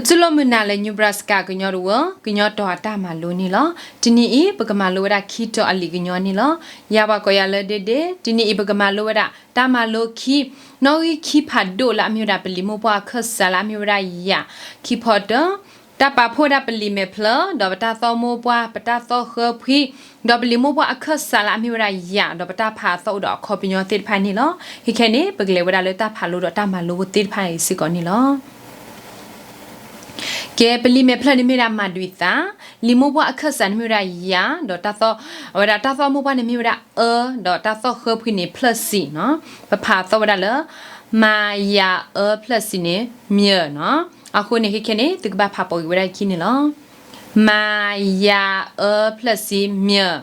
စူလိမုၢ်နၤလၢ Nebraska ကညီတဝၢ ကညီတီၤအတၢ်မၤလိန့ၣ်လီၤ. တနံၤအံၤ ပကမၤလိဝဲဒၣ်ခံတီၤအလံာ်ကညီန့ၣ်လီၤ. ယၤပှၤကိးယၤလၢဒ့ဒ့, တနံၤအံၤ ပကမၤလိဝဲဒၣ်တၢ်မၤလိခံ, နီၣ်ဂံၢ်ခံဖးဒိၣ်လၢအမ့ၢ်ဝဲဒၣ် ပလံာ်မိၢ်ပှၢ်အခၢၣ်စးလၢအမ့ၢ်ဝဲဒၣ်ယၤ, ခံဖီတၢၢ်, တၢ်ပာ်ဖှိၣ်ဝဲဒၣ်ပလံာ်မဲာ်ဖျၢၣ်, ဒီးပတၢ်သီၣ်မိၢ်ပှၢ်, ပတၢ်သီၣ်ဃၢဖှံ, ဒီးပလံာ်မိၢ်ပှၢ်အခၢၣ်စးလၢအမ့ၢ်ဝဲဒၣ်ယၤ, ဒီးပတၢ်ဖးအသီၣ်အိၣ်ဒီးအခီပညီသ့ၣ်တဖၣ်န့ၣ်လီၤ. ခဲခဲန့ၣ် ပကလဲၤဝဲဒၣ်လၢတၢ်ဖးလိဒီးတၢ်မၤလိဖိသ့ၣ်တဖၣ်အံၤစ့ၢ်ကီးန့ၣ်လီၤ. ကဲ ပလံာ်မဲာ်ဖျၢၣ်န့ၣ်မ့ၢ်ဝဲဒၣ်မၤဒွံးသး, လံာ်မိၢ်ပှၢ်အခၢၣ်စးန့ၣ်မ့ၢ်ဝဲဒၣ်ယၤ, ဒီးတၢ်သီၣ်, အဝဲဒၣ်တၢ်သီၣ်မိၢ်ပှၢ်န့ၣ်မ့ၢ်ဝဲဒၣ်အၢ, ဒီးတၢ်သီၣ်ဃၢဖှံန့ၣ်ဖျၢၣ်စံၣ်နီၤ. ပဖးအသီၣ်ဝဲဒၣ်လၢ မၤယၤအၢဖျၢၣ်စံၣ်န့ၣ် မၠၢၣ်နီၤ. အဃိန့ၣ်ခဲခဲန့ၣ် သုကဘၣ်ဖးပိာ်က့ၤဝဲဒၣ်ခံန့ၣ်လီၤ. မၤယၤအၢဖျၢၣ်စံၣ်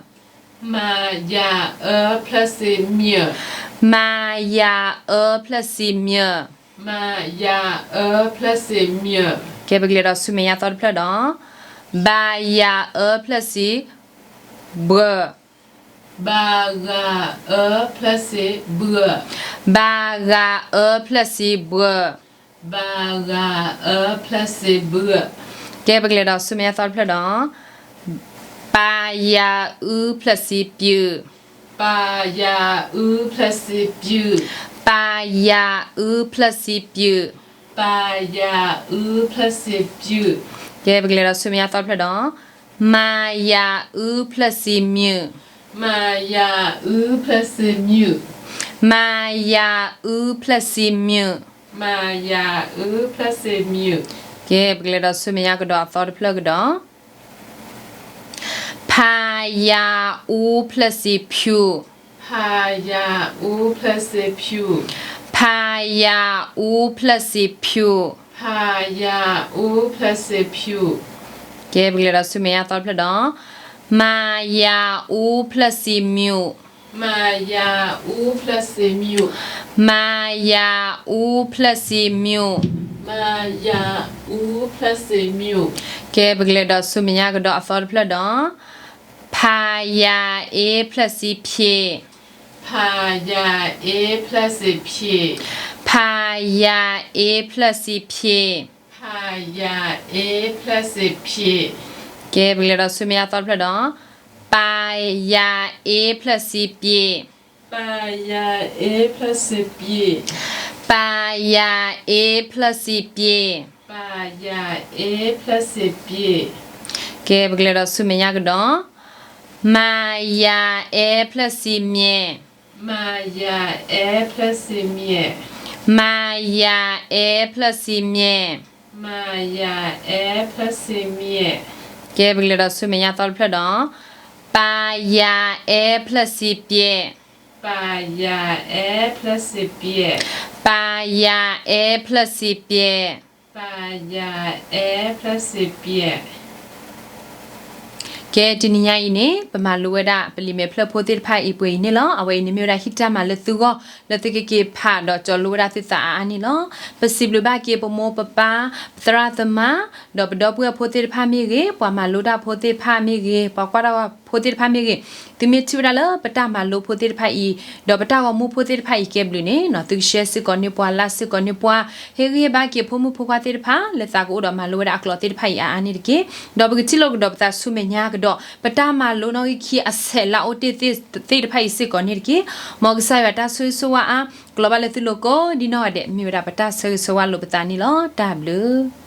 မၠၢၣ်, မၤယၤအၢဖျၢၣ်စံၣ်မၠၢၣ်, မၤယၤအၢဖျၢၣ်စံၣ်မၠၢၣ်, မၤယၤအၢဖျၢၣ်စံၣ်မၠၢၣ်. ကဲ ပကလဲၤဒီးဆူမဲာ်ညါသီတဖျၢၣ်ဒီး, ဘၤယၤအၢဖျၢၣ်စံၣ် ဘှၢၣ်, ဘၤဂၤအၢဖျၢၣ်စံၣ် ဘှၢၣ်, ဘၤဂၤအၢဖျၢၣ်စံၣ် ဘှၢၣ်, ဘၤဂၤအၢဖျၢၣ်စံၣ် ဘှၢၣ်. ကဲ ပကလဲၤဒီးဆူမဲာ်ညါသီတဖျၢၣ်ဒီး, ပၤယၤအုဖျၢၣ်စံၣ် ပၠုၣ်, ပၤယၤအုဖျၢၣ်စံၣ် ပၠုၣ်, ပၤယၤအုဖျၢၣ်စံၣ် ပၠုၣ်, ပၤယၤအုဖျၢၣ်စံၣ် ပၠုၣ်. ကဲ ပကလဲၤဒီးဆူမဲာ်ညါသီတဖျၢၣ်ဒီး, မၤယၤအုဖျၢၣ်စံၣ် မုၣ်, မၤယၤအုဖျၢၣ်စံၣ် မုၣ်, မၤယၤအုဖျၢၣ်စံၣ် မုၣ်, မၤယၤအုဖျၢၣ်စံၣ် မုၣ်. ကဲ ပကလဲၤဒီးဆူမဲာ်ညါကဒီးအသီတဖျၢၣ်ကဒီး, ဖၤယၤအူဖျၢၣ်စံၣ် ဖၠူၣ်, ဖၤယၤအူဖျၢၣ်စံၣ် ဖၠူၣ်, ဖၤယၤအူဖျၢၣ်စံၣ် ဖၠူၣ်, ဖၤယၤအူဖျၢၣ်စံၣ် ဖၠူၣ်. ကဲ ပကလဲၤဒီးဆူမဲာ်ညါသီတဖျၢၣ်ဒီး, မၤယၤအူဖျၢၣ်စံၣ် မုၣ်, မၤယၤအူဖျၢၣ်စံၣ် မုၣ်, မၤယၤအူဖျၢၣ်စံၣ် မုၣ်. ကဲ ပကလဲၤဒီးဆူမဲာ်ညါကဒီးအသီတဖျၢၣ်ဒီး, ဖၤယၤအ့ဖျၢၣ်စံၣ် ဖံး, ဖၤယၤအ့ဖျၢၣ်စံၣ် ဖံး, ဖၤယၤအ့ဖျၢၣ်စံၣ် ဖံး, ဖၤယၤအ့ဖျၢၣ်စံၣ် ဖံး. ကဲ ပကလဲၤဒီးဆူမဲာ်ညါသီတဖျၢၣ်ဒီး, ပၤယၤအ့ဖျၢၣ်စံၣ် ပံး, ပၤယၤအ့ဖျၢၣ်စံၣ် ပံး, ပၤယၤအ့ဖျၢၣ်စံၣ် ပံး, ပၤယၤအ့ဖျၢၣ်စံၣ် ပံး. ကဲ ပကလဲၤဒီးဆူမဲာ်ညါကဒီး, မၤယၤအ့ဖျၢၣ်စံၣ် မၠဲၣ်, မၤယၤအ့ဖျၢၣ်စံၣ် မၠဲၣ်, မၤယၤအ့ဖျၢၣ်စံၣ် မၠဲၣ်, မၤယၤအ့ဖျၢၣ်စံၣ် မၠဲၣ်. ကဲ ပကလဲၤဒီးဆူမဲာ်ညါသီတဖျၢၣ်ဒီး, ပၤယၤအ့ဖျၢၣ်စံၣ် ပၠဲၣ်, ပၤယၤအ့ဖျၢၣ်စံၣ် ပၠဲၣ်, ပၤယၤအ့ဖျၢၣ်စံၣ် ပၠဲၣ်, ပၤယၤအ့ဖျၢၣ်စံၣ် ပၠဲၣ်. ကဲ တနံၤညါအံၤန့ၣ် ပမၤလိဝဲဒၣ် ပလံာ်မဲာ်ဖျၢၣ်ဖိသ့ၣ်တဖၣ်အံၤပှဲၤအံၤန့ၣ်လီၤ. အဝဲအံၤန့ၣ်မ့ၢ်ဝဲဒၣ်ဟံၣ်တၢ်မၤလၢသုဂီၢ် လၢသုကက့ၤဖးဒီးကၠီၤလိဝဲဒၣ်သုသးအါအါန့ၣ်လီၤ. ပစံးဘျုးဘၣ်က့ၤပမိၢ်ပပၢ်, ပသရၣ်သမါ, ဒီးပဒီပုၢ်ဝဲၢ်ဖိသ့ၣ်တဖၣ်မ့ၢ်ဂ့ၤ, ပှၤမၤလိတၢ်ဖိသ့ၣ်တဖၣ်မ့ၢ်ဂ့ၤ, ပှၤကွၢ်တၢ်ဖိသ့ၣ်တဖၣ်မ့ၢ်ဂ့ၤ, သုမ့ၢ်ထံၣ်ဝဲဒၣ်လၢပတၢ်မၤလိဖိသ့ၣ်တဖၣ်အံၤ, ဒီးပတၢ်ဂီၤမူဖိသ့ၣ်တဖၣ်အံၤကဲဘျုးန့ၣ်နီၤ, သုကshareစ့ၢ်ကီးန့ၢ်ပှၤ, likeစ့ၢ်ကီးန့ၢ်ပှၤ, ဟ့ၣ်ဂံၢ်ဟ့ၣ်ဘါက့ၤဖိမုၣ်ဖိခွါသ့ၣ်တဖၣ် လၢသးကအိၣ်ဒီးမၤလိဝဲဒၣ်အကျိာ်သ့ၣ်တဖၣ်အံၤအါအါန့ၣ်တက့ၢ်. ဒီးပကထံၣ်လိာ်ကဒီးပသးဆူမဲာ်ညါကဒီး ပတၢ်မၤလိနီၣ်ဂံၢ်ခံအဆဲးလၢအအိၣ်တ့ၢ်သ့ၣ်တဖၣ်အံၤစ့ၢ်ကီးန့ၣ်တက့ၢ်. မ်ကစၢ်ယွၤတၢ်ဆိၣ်ဂ့ၤဆိၣ်ဝါအါ ကလီၤဘၣ်လၢသုလိၤကိးဒ်နီၢ်ဂၤဒဲး မ့ၢ်ဝဲဒၣ်ပတၢ်ဆၢဂ့ၤဆၢဝါလိာ်ပသးန့ၣ်လီၤ. တၢ်ဘျုး